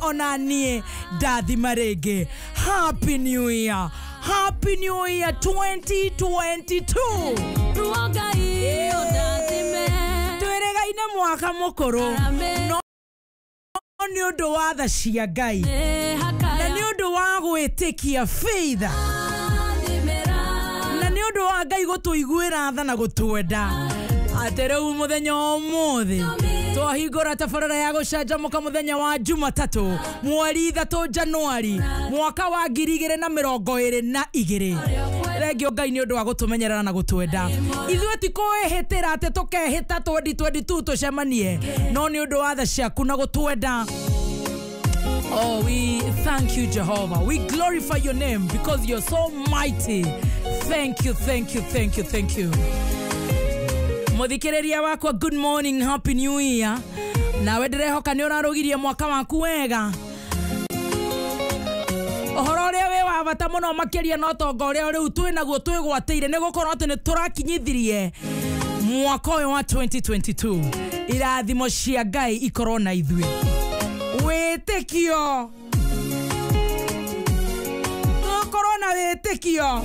ona niĩ ndathima rĩngĩ. Happy New Year. Happy New Year 2022. Twĩrĩgaine mwaka mũkũrũ no nĩ ũndũ wa tha cia Ngai na nĩ ũndũ wa gwĩtĩkia faith na nĩ ũndũ wa Ngai gũtũiguĩra tha na gũtwenda atĩ rĩu mũthenya wa ũmũthĩ twahingũra tabarĩra ya gũcanjamũka mũthenya wa Jumatatũ mweri 3 Januari mwaka wa 2022. Thengio Ngai nĩ ũndũ wa gũtũmenyerera na gũtwenda. Ithuĩ ti kwĩhĩtĩra atĩ tũkehĩta 2022 tũcemanie, no nĩ ũndũ wa tha ciaku na gũtwenda. Oh, we thank you, Jehovah. We glorify your name because you're so mighty. Thank you, thank you, thank you, thank you. Muthikiriria wakwa, good morning, happy new year. Nawe ndirehoka nĩ ũrarũgirie mwaka waku wega. Ũhoro ũrĩa wĩ wa bata mũno makĩria no tonga ũrĩa rĩu twĩ naguo twĩgwatĩire nĩ gũkorwo atĩ nĩ tũrakinyithirie mwaka ũyũ wa 2022. Irathimo cia Ngai ikorwo na ithuĩ. Wĩtĩkio, tũkorwo na wĩtĩkio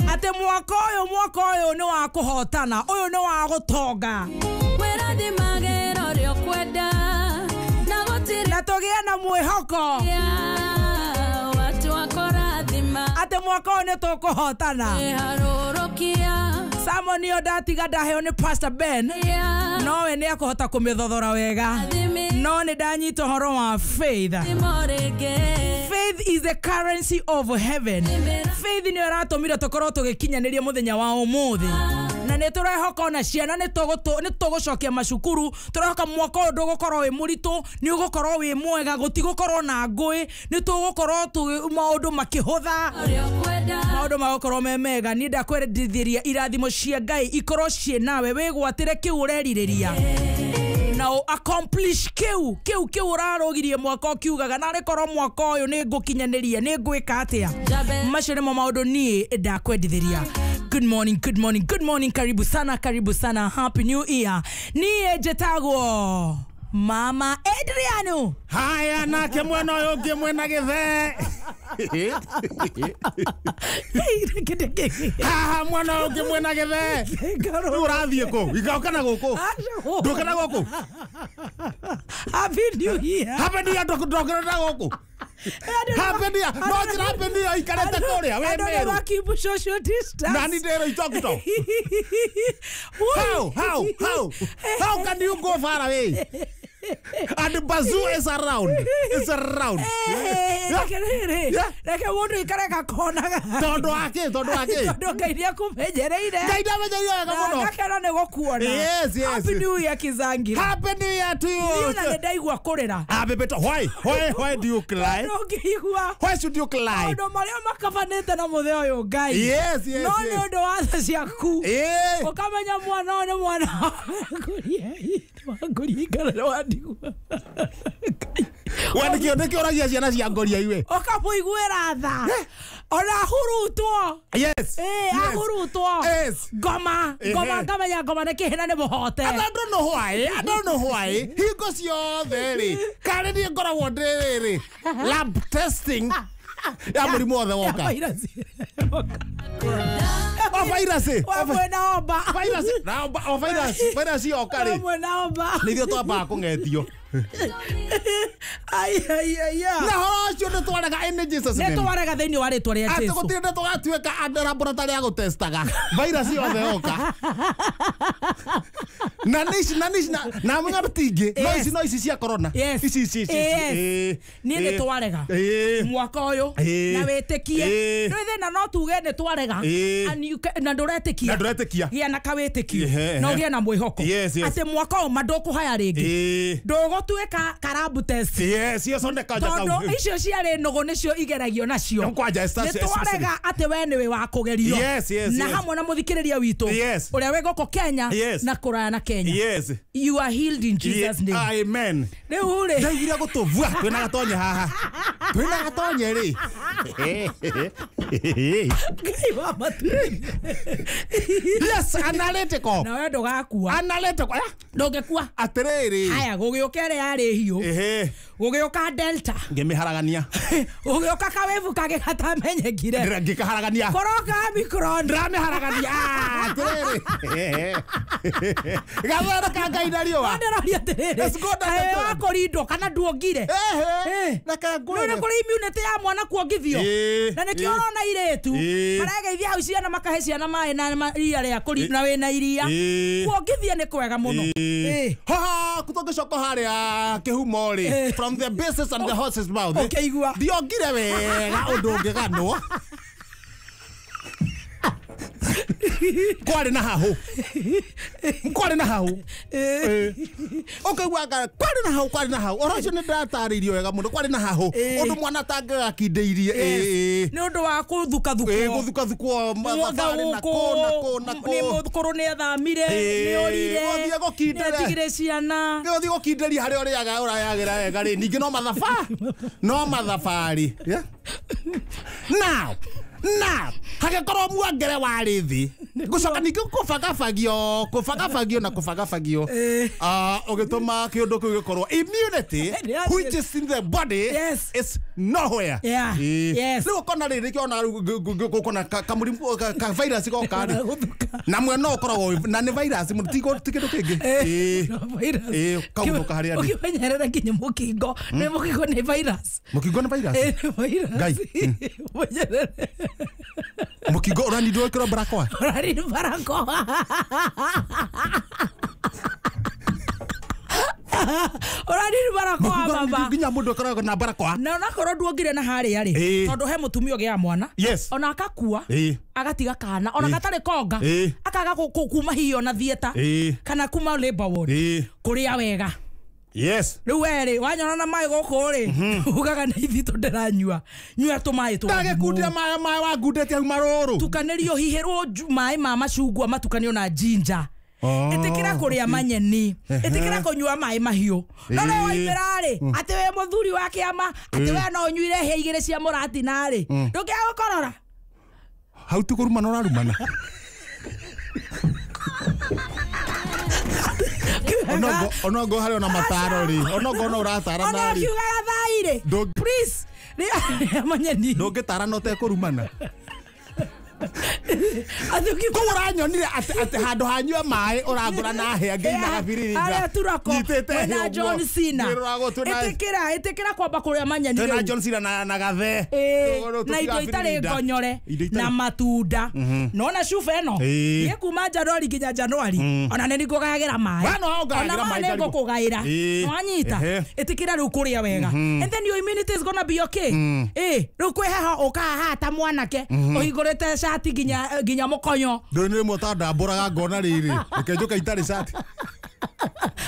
atĩ mwaka ũyũ nĩ wa kũhotana, ũyũ nĩ wa gũtonga, na tũgĩe na mwĩhoko atĩ mwaka ũyũ nĩ tũkũhotana. Samoni ĩyo ndatiga ndaheo nĩ Pastor Ben, nowe nĩ akũhota kũmĩthothora wega, no nĩ ndanyita ũhoro wa faith. Faith is the currency of heaven. Faith nĩ ĩratũmire tũkorwo tũgĩkinyanĩria mũthenya wa ũmũthĩ, na nĩ tũrehoka ona ciana nĩ tũgũcokia macukuru. Tũrehoka mwaka ũyũ ndũgũkorwo wĩ mũritũ, nĩ ũgũkorwo wĩ mwega, gũtigũkorwo na ngũĩ, nĩ tũgũkorwo maũndũ makĩhũtha, maũndũ magũkorwo me mega. Niĩ ndakwendithĩria irathimo cia Ngai ikorwo ciĩ nawe, wĩgwatĩre kĩu ũrerirĩria na accomplish kĩu kĩu kĩu ũrarũgirie mwaka ũkiugaga narĩ korwo mwaka ũyũ nĩ ngũkinyanĩria, nĩ ngwĩka atĩa. Macio nĩmo maũndũ niĩ ndakwendithĩria. Good morning, good morning, good morning. Karibu sana, karibu sana. Happy New Year. Niĩ njĩtagwo Mama Adriano. Haya, nake mwena ũyũ ũngĩ mwena gĩthee. Haha mwena ũyũ ũngĩ mwena gĩthee. Rĩu ũrathiĩ kũ? Igaũka na gũkũ. Ndũke na gũkũ. Happy New Year. Happy New Year, ndũke na gũkũ. Happy New Year. No njĩra Happy New Year ikarĩte kũrĩa wĩ Meru. Andũ nĩ social distance. Nani ndĩrwo Itoktok. How can you go far away? And the bazoo is around. It's around. Reke mũndũ ikare gakonaga. Tondũ wake, tondũ wake. Tondũ Ngai nĩakũmenyereire. Ngai ndamenyereire wega mũno. Ngakena nĩ gũkuona. Yes, yes. Happy New Year, Kizangi. Happy New Year to you. Niĩ ona nĩ ndaigua kũrĩra. Ah, baby, why do you cry? Ndũngĩigua. Why should you cry? Maũndũ marĩa makabanĩte na mũthenya ũyũ Ngai. Yes, yes, No nĩ ũndũ wa tha ciaku. Ũkamenya mwana ũyũ nĩ mwana wa ngũria ikarĩre wa ndigwa. We nĩkĩo ũragia ciana cia ngoria iwe. Ũkamũiguĩra tha. Ona ahurutwo. Yes. Ahurutwo. Yes. Ngoma, ngoma ngamenya ngoma nĩ kĩhĩna nĩ mũhote. I don't know why. I don't know why. Hingo ciothe rĩ, karĩ niĩ ngoragwo ndĩ rĩrĩ lab testing ya mũrimũ wothe woka. O virus. Wa mwena omba. Virus. Na o virus. Virus yoka rĩ. Wa mwena omba. Nĩ ithuĩ twambaga kũng'etio. Ai ai ai. Na horo ũcio nĩ twarega in Jesus name. Nĩ twarega thĩinĩ wa rĩtwa rĩa Jesu. Atĩ gũtirĩ nĩ tũgatuĩka andũ laboratory ya gũtestaga. Virus yothe yoka. Na nici na nici na mũnya tingĩ. No ici no ici cia corona. Ici ici ici. Niĩ nĩ twarega. Mwaka ũyũ na wĩtĩkie. Nĩ thĩna no tuge nĩ twarega. Na ndũretĩkia. Na ndũretĩkia. Gĩa na kawĩtĩkio. Na ũgĩe na mwĩhoko. Atĩ mwaka ũyũ ma ndũkũhaya rĩngĩ. Ndũgũtuĩka karabu test. Yes, yes, on the kanja kau. Tondũ icio ciarĩ nũgũ nĩcio igeragio nacio. Nĩ twarega atĩ we nĩwe wa kũgerio. Yes, yes, Na hamwe na mũthikĩrĩria witũ. Ũrĩa wĩ gũkũ Kenya na kũraya na Kenya. Yes. You are healed in Jesus name. Amen. Rĩu rĩ. Ndaiguire gũtũbua twĩna gatonye haha. Twĩna gatonye rĩ. Ngai wa matu. Yes, analytical. Na we ndũgakua. Analytical. Ndũngĩkua. Atĩrĩrĩ. Haya gũgĩũka ĩrĩa yarĩ hiũ. Gũgĩũka Delta. Ngĩmĩharagania. Gũgĩũka kawevu kangĩ gatamenyekire. Ngĩkaharagania. Kũroka Omicron. Ndĩramĩharagania. Atĩrĩrĩ. Gathero ka Ngai na riũa. Ndĩroria atĩrĩrĩ. Wakũrindwo kana nduongire. Reke ngwĩre. Nĩ kũrĩ immunity ya mwana kuongithio. Na nĩkĩo ũrona irĩtu maregeithia hau ciana makahe ciana maĩ na iria rĩa kũri na wĩna iria. Kuongithia nĩ kwega mũno. Haha tũngĩcoka harĩa kĩhumo rĩ, from the basis and the horse's mouth. Ũkĩigua. Ndiongire wega ũndũ ũngĩganwo. Kwarĩ na hahũ. Kwarĩ na hahũ. Ũkaigua kwarĩ na hahũ, kwarĩ na hahũ. Ũhoro ũcio nĩ ndĩratarĩirio wega mũno, kwarĩ na hahũ. Ũndũ mwana atangĩgakindĩirie. Nĩ ũndũ wa kũthukathukwo. Gũthukathukwo mathabarĩ na kũ na kũ na kũ. Nĩ mũkũrũ nĩ athamire, nĩ orire. Ũthiĩ gũkindĩra. Nĩ atigire ciana. Ũthiĩ gũkindĩria harĩa ũrĩaga ũrayagĩra wega rĩ, ningĩ no mathabarĩ. No mathabarĩ. Now, hagĩkorwo muongere warĩ thĩ gũcoka ningĩ kũbangabangio na kũbangabangio ũgĩtũma kĩũndũ kĩu gĩkorwo immunity which is in the body is nowhere. Rĩu ũkona rĩrĩ kĩona gũkona kamũrimũ ka virus goka rĩ na mwena ũkoragwo na nĩ virus mũno ti kĩndũ kĩngĩ. Kaũthũka harĩa ndĩ. Ũkĩmenyerera nginya mũkingo. Nĩ mũkingo nĩ virus. Mũkingo nĩ virus? Nĩ virus. Ngai. Ũmenyerere. Mũkingo ũranindwo ĩkĩrwo barakoa? Ũranindwo barakoa. Ũranindwo barakoa baba. Nginya mũndũ akoragwo na barakoa. Na onakorwo nduongire na harĩa rĩ, tondũ he mũtumia ũgĩaga mwana ona akakua agatiga kana ona gatarĩ konga akaga kuma hiyo na theatre kana kuma labor ward kũrĩa wega. Yes. Rĩu we rĩ wanyona na maĩ gũkũ rĩ ugaga nĩ ithitũ ndĩranyua. Nyua tũmaĩ twa ndagĩkundia maĩ wangundĩtie hau marũrũ. Tukanĩrio hihĩrwo maĩ ma macungwa matukanio na ginger. Ĩtĩkĩra kũrĩa manyeni, ĩtĩkĩra kũnyua maĩ mahiũ. No rĩu waimĩra rĩ atĩ wĩ mũthuri wa kĩama atĩ we no ũnyuire hĩa igĩrĩ cia mũratina rĩ ndũngĩaga gũkorora. Hau ti kũrumana ũrarumana. Onongo harĩ ona mataro rĩ, onongo no ũratara na rĩ. Ona kiugaga thai rĩ. Please, rĩa manyeni. Ndũngĩtara no ũtekũrumana. Kũu ũranyonire atĩ handũ hanyue maĩ ũrangũra na hĩa ngĩinaga biriringa. Arĩa turako wĩna John Cena. Ĩtĩkĩra kwamba kũrĩa manyeni rĩu. Twĩna John Cena na gathe. Na indo itarĩ ngonyore na matunda. Nona cuba ĩno niĩ kuma Januari nginya Januari ona nĩ ngũgayagĩra maĩ. Ona maĩ nĩ ngũkũgaĩra. Nĩwanyita? Ĩtĩkĩra rĩu kũrĩa wega. And then your immunity is gonna be okay. Rĩu kwĩ heho ũkaga haha ta mwanake ũhingũrĩte cati nginya mũkonyo. Ndũĩ nĩ rĩmwe ũtandambũraga ngona rĩrĩ reke njũke itarĩ cati.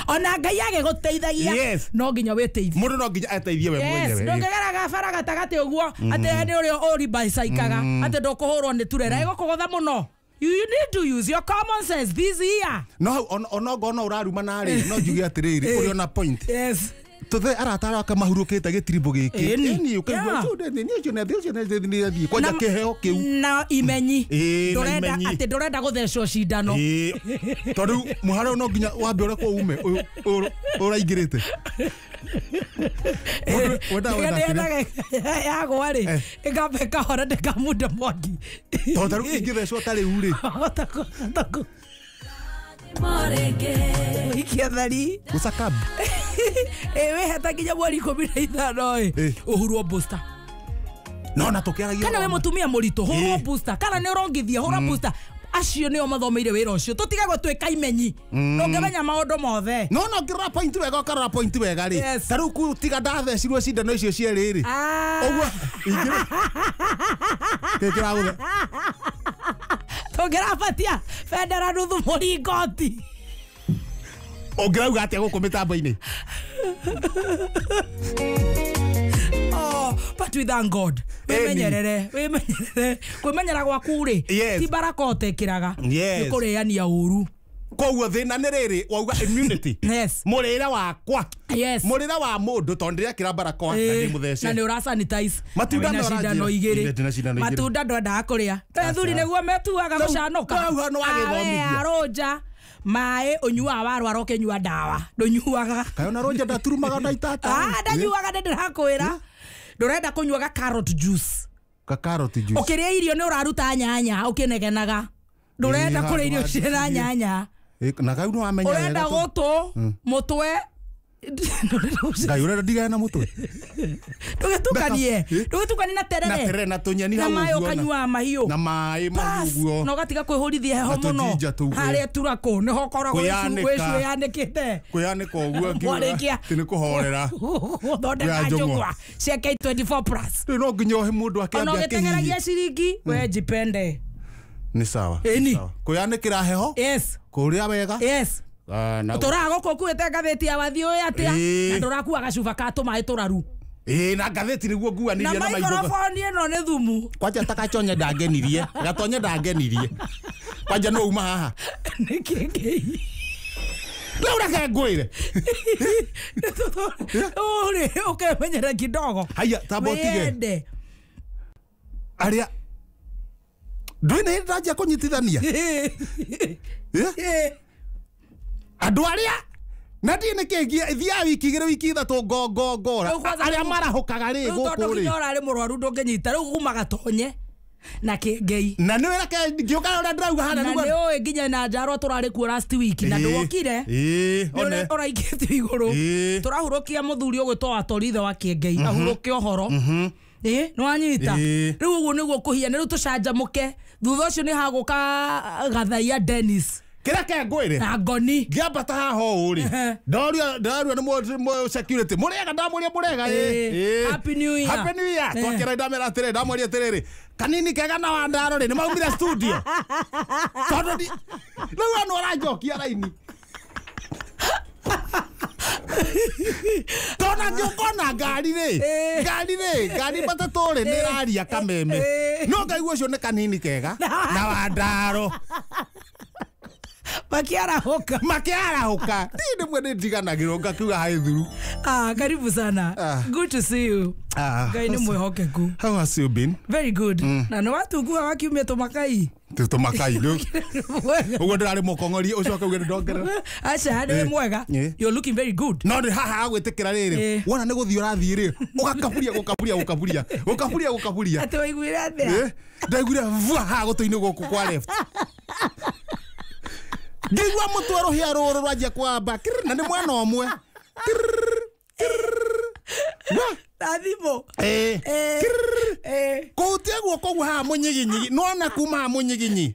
Ona Ngai agĩgũteithagia no nginya wĩteithie. Mũndũ no nginya eteithie we mwenyewe. Ndũngĩgeraga bara gatagatĩ ũguo atĩ nĩ ũrĩa ũribaicikaga atĩ ndũkũhũrwo nĩ turera ĩgũkũgũtha mũno. You need to use your common sense this year. No onongo no ũrarumana rĩ no njuge atĩrĩrĩ ũrĩ ona point. Yes. Tuthe aratara aka mahurukite gĩtiribũ gĩkĩ. Ĩni ũkaigua ũcio nĩ ũcio nĩ ũcio nĩ thiĩ kwanja kĩheo kĩu. Na imenyi. Ndũrenda atĩ ndũrenda gũthecwo cindano. Tondũ mũhara no nginya wambe ũrekwo ume ũyũ ũraingĩrĩte. Yagwa rĩ ĩkamba ĩkahora ndĩkamunda mwaki. Tondũ ta rĩu ingĩthecwo ta rĩu rĩ. Ikia thari. Gũcakab. Wĩheta nginya mweri 15 ĩ ũhurwo booster. No na tũkĩaragia. Kana wĩ mũtumia mũritũ hũrwo booster, kana nĩ ũrongithia hũra booster. Acio nĩo mathomeire wĩra ũcio tũtige gũtuĩka imenyi. Ndũngĩmenya maũndũ mothe. No no ngĩrora point wega ũkarora point wega rĩ. Ta rĩu tiga ndathecirwo cindano icio cierĩ rĩ. Ũguo ingĩrĩ. Kĩ kĩragũthe. Tũngĩrabatia bendera nuthu mũringoti. Ũngĩrauga atĩa gũkũ mĩtambo-inĩ? Oh, but we thank God. Wĩmenyerere, wĩmenyerere. Kwĩmenyera gwaku rĩ, ti baraka ũtekĩraga. Nĩ kũrĩania ũru. Koguo thĩna nĩ rĩrĩ wauga immunity. Yes. Mũrĩre wakwa. Yes. Mũrĩre wa mũndũ tondũ ndĩrekĩra barakoa na ndĩ mũthece. Na nĩ ũra sanitize. Matunda no cindano igĩrĩ. Matunda ndwendaga kũrĩa. Athuri nĩguo metuaga gũcanũka. Rĩu no wagĩthomithia. Arũnja. Maĩ ũnyuaga warwara ũkĩnyua ndawa. Ndũnyuaga. Kayo na Roger ndaturumaga na itata. Ah, ndanyuaga nĩ ndĩrakwĩra. Ndũrenda kũnyua carrot juice. Ka carrot juice. Ũkĩrĩa irio nĩ ũraruta nyanya ũkĩnegenaga. Ndũrenda kũrĩa irio ciĩna nyanya. Na kau no amenya wega. Ũrenda gũtũ, mũtwe. Ngai ũrenda ndigane na mũtwe. Ndũgĩtukanie. Ndũgĩtukanie na terere. Na terere na tũnyeni hau ũguo. Na maĩ ũkanyua mahiũ. Na maĩ mahiũ ũguo. Na ũgatiga kwĩhũrithia heho mũno. Harĩa turakũ nĩho ũkoragwo wĩyanĩkĩte. Kwĩyanĩka ũguo ngiuga atĩ nĩ kũhorera. Gũthondeka njũgwa cia K24 plus. Rĩu no nginya ũhe mũndũ akĩambia Ona ũgĩteng'eragia ciringi we jipende. Nĩ sawa. Kwĩyanĩkĩra heho. Yes. Kũrĩa wega. Yes. Tũraga gũkũ ũkuĩte ngathĩti ya wathiĩ ũĩ atĩa na ndũrakua gacuba ka tũmaĩ tũraru. Na ngathĩti nĩguo nguanĩrie na maitho. Na maikroboni ĩno nĩ thumu. Kwanja ta gatonye ndangenirie. Gatonye ndangenirie. Kwanja no uma haha. Nĩ kĩngĩ. Rĩu reke ngwĩre. Ũrĩ ũkemenyera kidogo. Haya tamba ũtige. Arĩa ndũĩ nĩ hĩndĩ ndanjia kũnyitithania. Andũ arĩa na ndiĩ nĩkĩ thiaga wiki igĩrĩ wiki ithatũ ngongongora arĩa marahũkaga rĩ gũkũ tondũ rĩ nginya ũrarĩ mũrwaru ndũngĩnyita rĩu kuma gatonye na kĩngei na nĩ wĩra ngĩũka ũrĩa ndĩrauga hana na nĩ ũĩ nginya na njarwa tũrarĩ kuo last week na ndwokire nĩ ũraikĩtio igũrũ tũrahurũkia mũthuri ũgwĩtwo Watorithe wa kĩngei ahurũke ũhoro. Nĩ wanyita rĩu ũguo nĩguo kũhiana rĩu tũcanjamũke thutha ũcio nĩ hagũka Gathaia Dennis Kĩrĩa ke ngwĩre na ngoni ngĩambata haha ũũ rĩ ndoria nĩ security mũrĩega ndamũria mũrĩega. Happy New Year. Happy New Year. Twakĩra ndamera atĩrĩrĩ ndamũria atĩrĩrĩ kanini kega na Wandaro rĩ nĩ maumire studio tondũ rĩu andũ aranjokia raini tona ngĩũkona ngari rĩ ngari matatũ rĩ nĩ ĩraria kameme no ngaigua ũcio nĩ kanini kega na Wandaro makiarahũka ndiĩ rĩmwe nĩ ndiganagĩrwo ngakiuga haĩ thuru. Karibu sana. Good to see you. Ngai nĩ mwĩhokeku. How has you been? Very good. Na nĩ watungua wakiumia tũmakai. Tũmakai ũguo ndĩrarĩ mũkong'orie ũcoke uge nĩndongerera. Aca nĩ mwega. You're looking very good. No nĩ haha gwĩtĩkĩra rĩrĩ wona nĩ gũthiĩ ũrathiĩ rĩ ũgakaburia gũkaburia gũkaburia gũkaburia atĩ waiguire atĩa? Ndaiguire vua haha gũtũ-inĩ gũkũ kwa left. Ngĩigua mũtwe rũhĩa rũrũ rwanjia kwamba na nĩ mwena ũmwe na thimũ kũhutia guoko ũguo haha mũnyiginyigi nĩwona kuma haha mũnyiginyi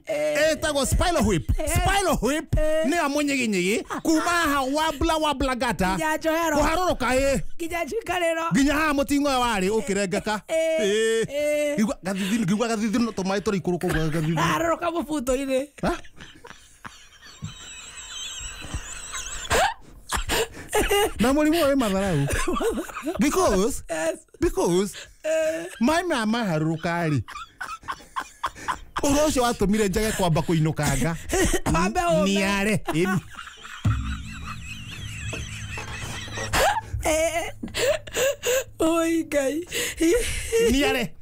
ĩtagwo spinal whip. Spinal whip nĩyo mũnyiginyigi kuma haha wabla wabla gata nginya njohero kũharũrũka nginya njikarĩro nginya haha mũting'oe warĩ ũkĩrengeka ngĩigua gathithi tũmaĩ tũraikũrũka ũguo gathithi harũrũka mũbuto-inĩ. Na mũrimũ wĩ matharau because because maĩ maya maharũrũka rĩ ũhoro ũcio watũmire njage kwamba kũinũkanga niare Oi Ngai niare.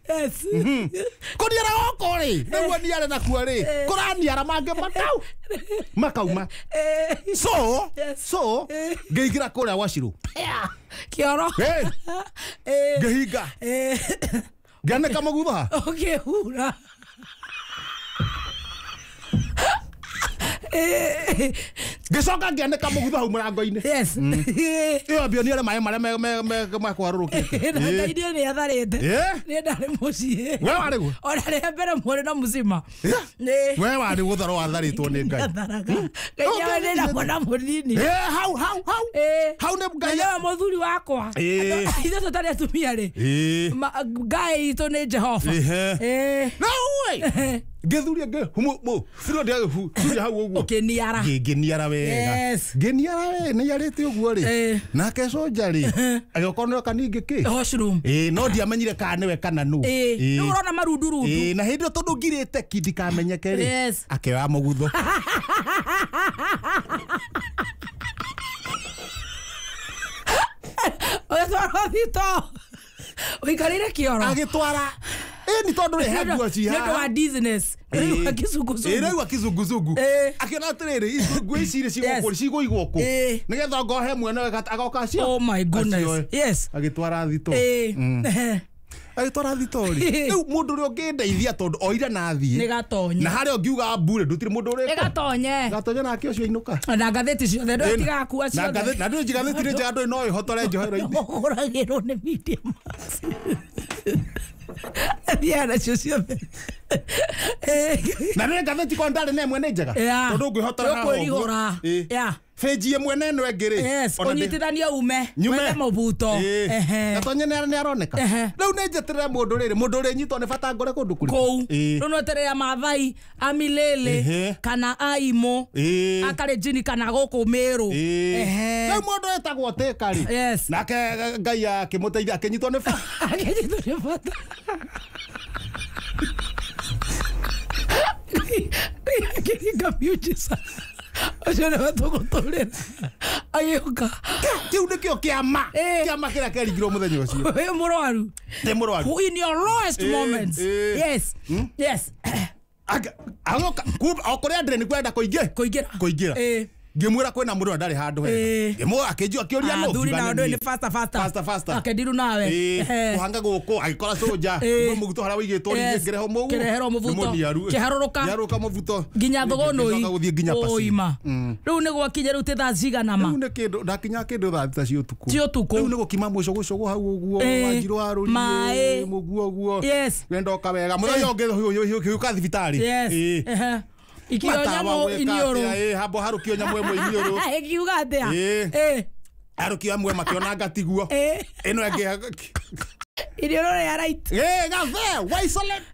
Kũniara gũkũ rĩ nĩguo niare nakuo rĩ kũraniara mangĩ makau makauma so ngĩingĩra kũrĩa Wacirũ kĩoro ngĩhinga ngĩanĩka mũgutho ha ũkĩhura ngĩcoka ngĩanĩka mũgutho hau mũrango-inĩ. Yes. Ĩyo mbio niare maĩ marĩa mekũharũrũkĩte. Na Ngai niĩ nĩ atharĩte. Niĩ ndarĩ mũciĩ. We warĩ guo? Ona rĩa mbere mwarĩ na mũcima. We warĩ gũthara watharĩtwo nĩ Ngai. Ngai nĩwe ndĩ na mwana mũnini. Hau hau hau. Hau nĩ Ngai. Nĩwe mũthuri wakwa. Ithuĩ tũtarĩ atumia rĩ. Ngai itũ nĩ Jehova. No ĩ. Ngĩthuria ngĩhuria hau ũguo. Ũkĩniara. Ngĩniara wega. Ngĩniara we nĩarĩte ũguo rĩ. Nake soja rĩ agĩoka nĩwe kaningĩ kĩ. Washroom. No ndiamenyire kana nĩwe kana nũ. Rĩu ũrona marundurundu. Na hĩndĩ ĩyo tondũ ngirĩte ki ndikamenyeke rĩ. Akĩoya mũgutho. Ũgĩtwarwo thito. Ũikarĩire kĩoro. Agĩtwara. Ni tondu ri he nguo ci nĩ ũndũ wa haha. dizziness. Ĩraigua kizunguzungu. Ĩraigua kizunguzungu. Akiona atiriri nguo ici rĩ cigũkũ cigũigwo kũ nĩgetha ngohe mwene agoka acio. Oh my goodness. Yes. Agĩtwara thito. Agĩtwara thitori. Rĩu mũndũ ũrĩa ũngĩndeithia tondũ oire na athiĩ. Nĩ gatonye. Na harĩa ũngiuga mbure ndũtirĩ mũndũ ũrĩkũ. Nĩ gatonye. Gatonye nake ũcio ainũka. Na ngathĩti ciothe ndũ tigakua ciothe. Na ndũ ngathĩti nĩ njega ndũ no ĩhotore njohero-inĩ. Ũhũragĩrwo nĩ Media Max. Athiaga nacio ciothe. Na nĩ ngathĩti kwa ndarĩ na ĩmwe nĩ njega. Tondũ ũngĩhotora haha ũguo. Benji ĩmwe na ĩno ĩngĩ rĩ. Yes, ũnyitithanie ume. Wethe mũbuto. Gatonye nĩ aroneka. Rĩu nĩ njeterere mũndũ rĩrĩ, mũndũ ũrĩ nyitwo nĩ bata ngore kũndũ kũrĩkũ. Kũu. Rĩu no eterere Maathai, Amilele, kana Aimo, Akalenjini kana gũkũ Meru. Rĩu mũndũ wĩtagwo Tĩka rĩ. Nake Ngai akĩmũteithia akĩnyitwo nĩ bata. Akĩnyitwo nĩ bata. Akĩringa miujiza. Ũcio nĩwe tũgũtũrĩra. Agĩũka. Kĩu nĩkĩo kĩama. Kĩama kĩrĩa kĩaringirwo mũthenya ũcio. Wĩ mũrwaru. Ndĩ mũrwaru. In your lowest moments. Yes. Yes. Agoka o kũrĩa ndĩrĩ nĩkuo enda kũingĩra. Kũingĩra. Ngĩmwĩra kwĩna mũndũ ndarĩ handũ hega. Ngĩmwĩra akĩnjua akĩũria no. Athuri na andũ nĩ faster faster. Faster faster. Akendiru nawe. Kũhanga gũkũ agĩkora soja. Mũbuto harĩa wĩigĩtwo rĩngĩ ngĩreho mũguo. Kĩreherwo mũbuto. Kĩharũrũka. Kĩharũrũka mũbuto. Nginya thũgũnũi. Gũthiĩ nginya pasi. Ũima. Rĩu nĩ gwakinya rĩu ti thaa cigana ma. Rĩu nĩ kĩndũ ndakinya kĩndũ thaa thita cia ũtukũ. Cia ũtukũ. Rĩu nĩ gũkima mũcũgũcũgũ hau ũguo wanjirũ warũrie. Maĩ. Mũguo ũguo. Yes. Wendoka wega. Mũthenya ũngĩ ũka thibitarĩ. Yes. Ikio nyamu iniũrũ. Hambo harũkio nyamu ĩmwe iniũrũ. Ĩkiuga atĩa? Harũkio amwe makĩona ngatiguo. Ĩno ĩngĩ iniũrũ rĩa right. Gathe, why isolate?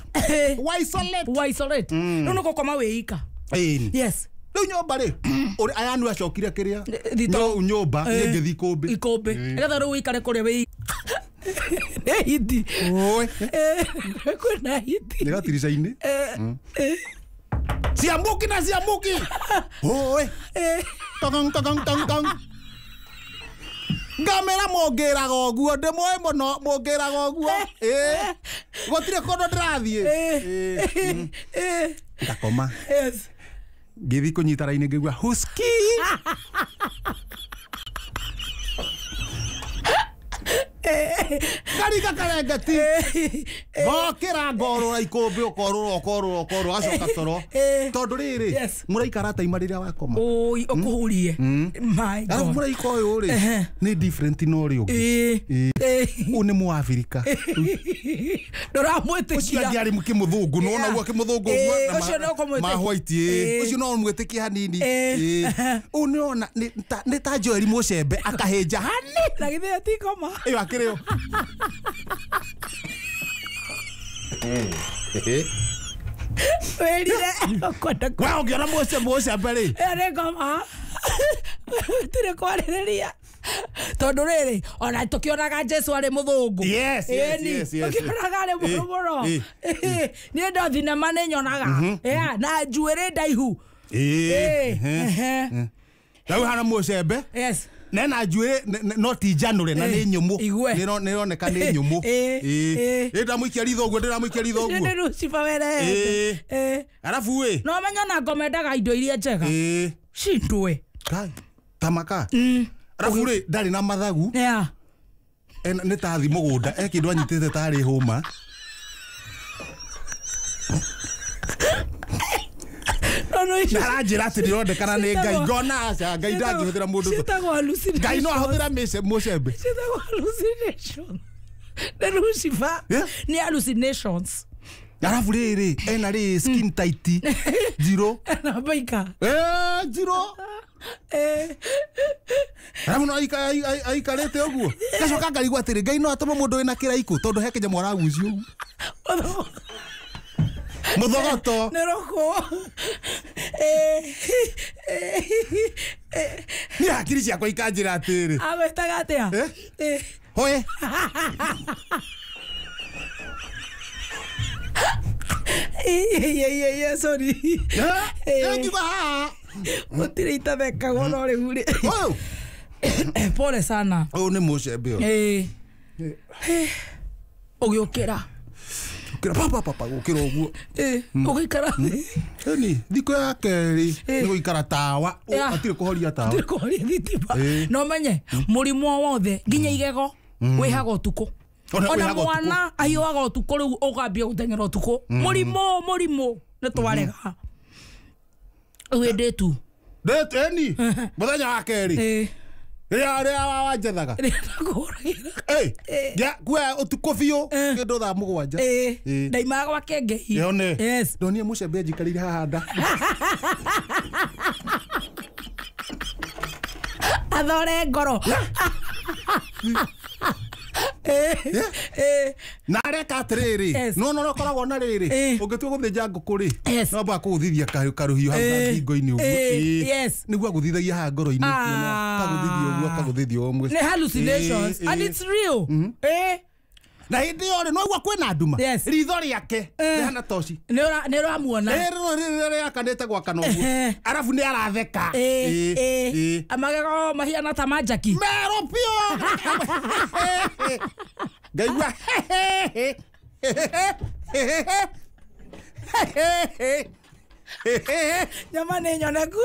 Why isolate? Why isolate? Rĩu nĩ gũkoma wĩika. Yes. Rĩu nyũmba rĩ, aya nĩ acokire kĩrĩa? Nyũmba niĩ ngĩthiĩ ikũmbĩ. Ikũmbĩ. Nĩgetha rĩu ũikare kũrĩa wĩ nĩ hiti. Kwĩna hiti. Nĩ gatirica-inĩ. Siamuki na siamuki. Oi. Tong tong tong tong. Ngamera mũngĩraga ũguo ndĩmũĩ mũno mũngĩraga ũguo. Gũtirĩ kũndũ ndĩrathiĩ. Ngakoma. Yes. Ngĩthiĩ kũnyita raini ngĩigua husky. Ngariga karengeti. Ngokĩra ngorũra ikũmbĩ ũkorũra ũkorũra ũkorũra gacoka toro. Tondũ rĩrĩ mũraika arataima rĩrĩa wakoma. Oi ũkũhurie. My God. Arabu mũraika ũyũ rĩ nĩ different na ũrĩa ũngĩ. Ũyũ nĩ Mũabirika. Ndũramwĩtĩkia. Ũcio angĩ arĩ kĩmũthũngũ nĩwona ũguo kĩmũthũngũ ũguo ma white. Ũcio no ũmwĩtĩkie hanini. Ũyũ nĩwona nĩ ta Joel Mũcembe akahĩnja hani. Na githĩ ti ngoma. Ĩyo akĩrĩ yo. Wĩrire ũkwenda We ũngĩona mũcembe rĩ. Ĩyo nĩ ngoma. Gũtirĩ kwarĩrĩria. Tondũ rĩrĩ ona tũkĩonaga Jesu arĩ mũthũngũ. Yes, yes, yes, yes. Tũkĩonaga arĩ mũrũ mũno. Niĩ ndo thinema nĩ nyonaga. Na njuĩrĩ ndaihu. Rĩu hana mũcembe. Yes. Nena njuĩrĩ no ti njanũre na nĩ nyũmũ. Nĩroneka nĩ nyũmũ. Ndĩramũikia ritho ũguo ndĩramũikia ritho ũguo. Nĩ Lucifer werehete. Arabu ĩ. No menye ona ngoma endaga indo iria njega. Cindwe. Tamaka. Arabu rĩ ndarĩ na mathagu. Nĩ tathi mũgũnda e kĩndũ anyitĩte tarĩ hũma. Aranjĩra atĩ ndĩronekana nĩ Ngai ngona aca Ngai ndangĩhũthĩra mũndũ. Ciĩtagwo hallucination. Ngai no ahũthĩra mũcembe. Ciĩtagwo hallucination. Nĩ Lucifer. Nĩ hallucinations. Arabu rĩrĩ ena rĩ skin tight njirũ. Ena baika. Njirũ. Arabu no aikarĩte ũguo. Ngacoka ngarigwo atĩrĩ Ngai no atũme mũndũ wĩna kĩraikũ tondũ he kĩnyamũ aragucio ũguo. Mũthogoto. Nĩ rũkũ. Niĩ hakiri ciakwa ikanjĩra atĩrĩ. Agwĩtaga atĩa? Hoe. Sorry. Ngiuga haha. Gũtirĩ itathekagwo no rĩu rĩ. Pole sana. Ũyũ nĩ mũcembe ũyũ. Ũgĩũkĩra. Ukira papa papa gukira uguo. Ugaikara thĩ. Eni thikũ ya kerĩ nĩ gũikara tawa atirĩ kũhoria tawa. Atirĩ kũhoria thitima. No menye mũrimũ o wothe nginya igego wĩhaga ũtukũ. Ona mwana ahiũhaga ũtukũ rĩu ũkambia gũteng'era ũtukũ. Mũrimũ nĩ twarega. Wĩ day 2. Day eni mũthenya wa kerĩ. Rĩrĩa wanjethaga. Rĩrĩa kuoya ũtukũ biũ kĩndũ thaa 7. Ndaimaga gwa Kengei. Yes. Ndonire mũcembe njikarĩire haha nda. Athore ngoro. Na areka atĩrĩrĩ no no ũkoragwo na rĩrĩ ũngĩtua gũthĩnja ngũkũ rĩ no amba kũgũthithia karũhiũ hau ngingo-inĩ ũguo. Nĩguo agũthithagia haha ngoro-inĩ kagũthithia ũguo kagũthithia ũmwe. Nĩ hallucinations and it's real. Na hĩndĩ ĩyo rĩ no igua kwĩna nduma ritho rĩake rĩhana toci nĩ ũramuona rĩakanĩte gwakana ũguo arabu nĩ aratheka magego mahiana ta ma Jackie merũ biũ ngaigua nyama nĩ nyoneku.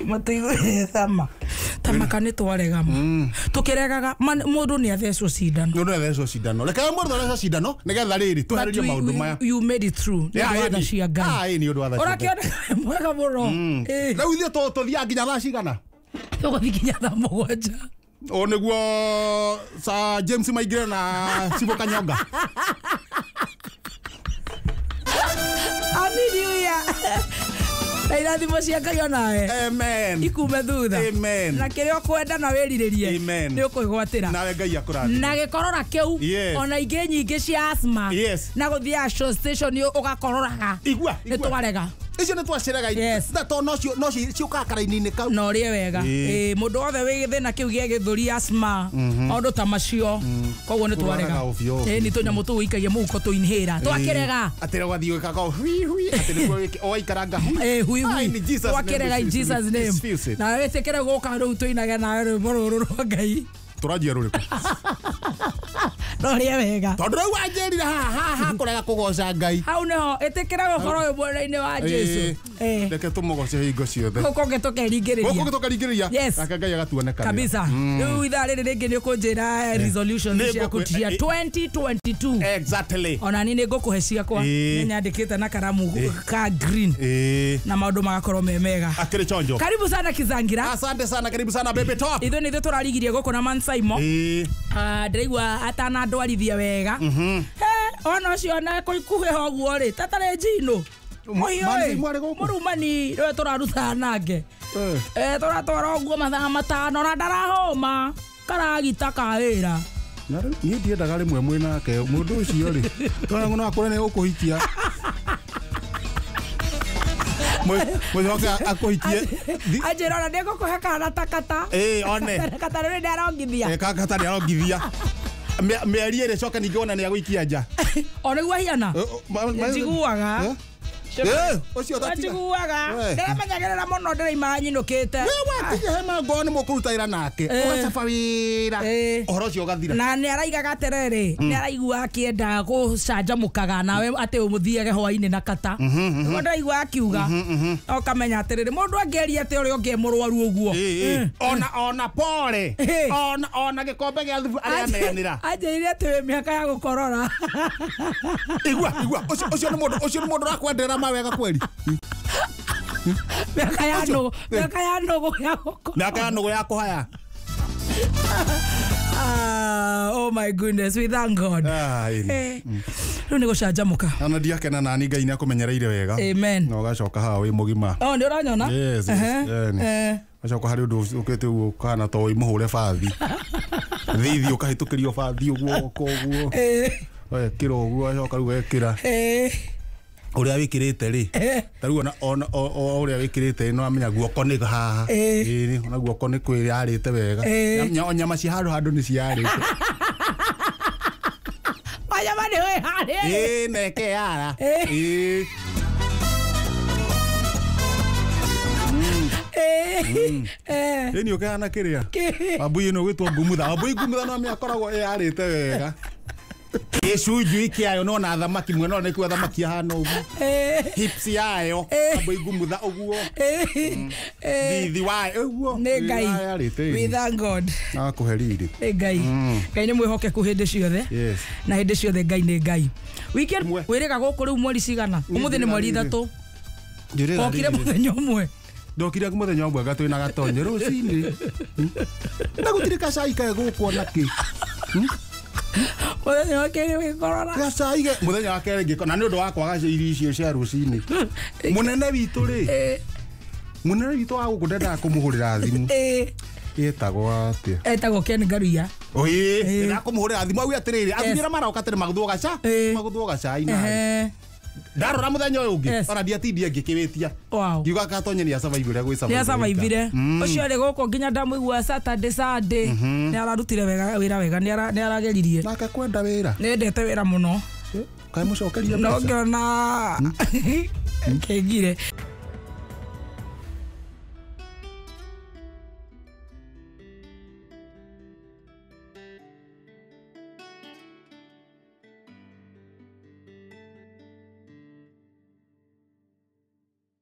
Matithama tamaka nĩ twarega tũkĩregaga mũndũ nĩ athecwo cindano. Mũndũ nĩ athecwo cindano. Reke mũndũ athecwo cindano nĩgetha rĩrĩ tũharĩrie maũndũ maya. You made it through. Nĩ ũndũ wa tha cia Ngai. Nĩ ũndũ wa tha cia Ngai. Ũrakĩoneka mwega mũno. Rĩu ithuĩ tũthiaga nginya thaa cigana? Tũgũthiĩ nginya thaa 7. O nĩguo Sir James maingĩre na Cibo Kanyonga. Happy New Year. Na irathimo cia Ngai onawe. Amen. Ikume thutha. Amen. Na kĩrĩa ũkwenda na wĩrirĩrie nĩ ũkwĩgwatĩra. Nawe Ngai akũrathime. Na gĩkorora kĩu ona ingĩ nyingĩ cia asthma na gũthiaga show station ũgakororaga. Igua. Nĩ twarega. Icio nĩ twacirega. To no ciũkaga karaini-inĩ kau. Na ũrĩe wega. Mũndũ wothe wĩ gĩthĩna kĩu gĩa gĩthũri asthma maũndũ ta macio koguo nĩ twarega. Nĩ tũnyamũ tũu ũikagia mũhuko tũ inhaler. Twakĩrega. Atĩ ũgathiĩ ũgĩkaga hui hui atĩ nĩguo ũgaikaranga hui. Hui hui. Twakĩrega in Jesus name. Na wĩtĩkĩre gũka rĩu tũinage nawe rwĩmbo rũrũ rwa Ngai. Tũranjia rũrĩkũ? No rĩe wega. Tondũ rĩu wanjĩrire haha kũrega kũgoca Ngai. Hau nĩho ĩtĩkĩra gũkorwo wĩ mwena-inĩ wa Jesu. Reke tũmũgoce hingo ciothe. Gũkũ ũngĩ tũkeringĩrĩria. Gũkũ ũngĩ tũkeringĩrĩria. Nake Ngai agatuonekanĩra. Kabisa. Rĩu ithaa rĩrĩ rĩngĩ nĩ ũkũnjĩra resolutions ciaku cia 2022. Exactly. Ona niĩ nĩ ngũkũhe ciakwa. Nĩ nyandĩkĩte na karamu ka green. Na maũndũ magakorwo me mega. Akĩrĩ chonjo. Karibu sana Kizangira. Asante sana, karibu sana baby top. Ithuĩ nĩ ithuĩ tũrarigirie gũkũ na Mansaimo. Ndĩraigua atanandwarithia wega. Ona ũcio ona kũikuhĩha ũguo rĩ tatarĩ njino. Mũrumani rĩwe tũrarutaga nake. Tũratwara ũguo mathaa 5 na ndarahũma karagita ka wĩra. Niĩ ndiendaga rĩmwe mwĩ nake mũndũ ũcio rĩ no akũre nĩ ũkũhikia. Mũcoke akũhikie. Anjĩra ona nĩngũkũhe kana ta kata. One. Kata rĩrĩ nĩarongithia. Kata nĩarongithia. Mĩeri ĩrĩ coke ningĩ wona nĩagũikia nja. O nĩguo ahiana? Njiguaga. Ũcio ũtatiga. Njiguaga. Ndĩramenyagĩrĩra mũno ndĩraimaga nyinũkĩte. We watige hema ngorwo nĩ mũkũruta wĩra nake. Ũgacaba wĩra. Ũhoro ũcio ũgathira. Na nĩ araigaga atĩrĩrĩ, nĩ araigua akĩenda gũcanjamũkaga nawe atĩ ũmũthiage hwainĩ na kata. Nĩguo ndĩraigua akiuga. Ũkamenya atĩrĩrĩ, mũndũ angĩaria atĩ ũrĩa ũngĩ e mũrwaru ũguo. Ona pore. Ona gĩkombe gĩa thubu areaneanĩra. Anjĩrire atĩ wĩ mĩaka ya gũkorora. Igua, ũcio nĩ mũndũ, ũcio nĩ mũndũ ũrakwendera mawega kweli. Mĩaka ya nũgũ, mĩaka ya nũgũ ya gũkorora. Mĩaka ya nũgũ ya kũhaya. Oh my goodness, we thank God. Rĩu nĩ gũcanjamũka. Ona ndiakena nani Ngai nĩ akũmenyereire wega. Amen. Na ũgacoka haha wĩ mũgima. Oh, nĩ ũranyona? Yes. Ũgacoka harĩ ũndũ ũkĩte ũguo ũkahana ta ũmũhũre bathi. Thithi ũkahĩtũkĩrio bathi ũguo ũguo. Wekĩra ũguo ũgacoka rĩu wekĩra. Ũrĩa wĩkĩrĩte rĩ ta rĩu ona ũrĩa wĩkĩrĩte no amenya guoko nĩ haha. Ona guoko nĩ kwĩyarĩte wega. Nyama cia handũ handũ nĩ ciarĩte. Nyama nĩ wĩharĩrie. Na ĩkeyara. Ĩni ũkĩhana kĩrĩa wambui ĩno gwĩtwo ngumutha. Wambui ngumutha no mĩakoragwo ĩyarĩte wega. Gĩcunjui kĩayo no na thamaki mwena nĩkuo thamaki ahana ũguo. Hips yayo wambui ngumutha ũguo. Thithi wayo ũguo. Nĩ Ngai. We thank God. Akũhe riri. Nĩ Ngai. Ngai nĩ mwĩhokeku hĩndĩ ciothe. Yes. Na hĩndĩ ciothe Ngai nĩ Ngai. Weekend wĩrĩga gũkũ rĩu mweri cigana? Ũmũthĩ nĩ mweri 3. Okire mũthenya ũmwe. Ndokire mũthenya ũmwe gatwĩna gatonye rũcinĩ. Na gũtirĩ gacai kae gũkũ ona kĩ. Mũthenya wa kerĩ wĩkorora. Gacai ge mũthenya wa kerĩ ngĩko na nĩ ũndũ wa kwaga irio icio cia rũcinĩ. Mũnene witũ rĩ. Mũnene witũ wa gũkũ ndendaga kũmũhũrĩra thimũ. Ĩtagwo atĩa? Etagwo Ken Ngaruiya. Ĩĩ, ndendaga kũmũhũrĩra thimũ auge atĩrĩrĩ, athuri arĩa maroka tene magũthwo gaca, magũthwo gacai nawe. Ndarora mũthenya ũyũ ũngĩ ona ndiatindie ngĩkĩwĩtia. Ngiuga gatonye nĩ asurvive ũrĩa gwĩ survive. Nĩ asurvivire. Ũcio arĩ gũkũ nginya ndamũigua Saturday Sunday. Nĩ ararutire wega wĩra wega, nĩ arageririe. Nake kwenda wĩra. Nĩ endete wĩra mũno. Kaĩ mũcokeria mbeca. No ngĩona kĩngire.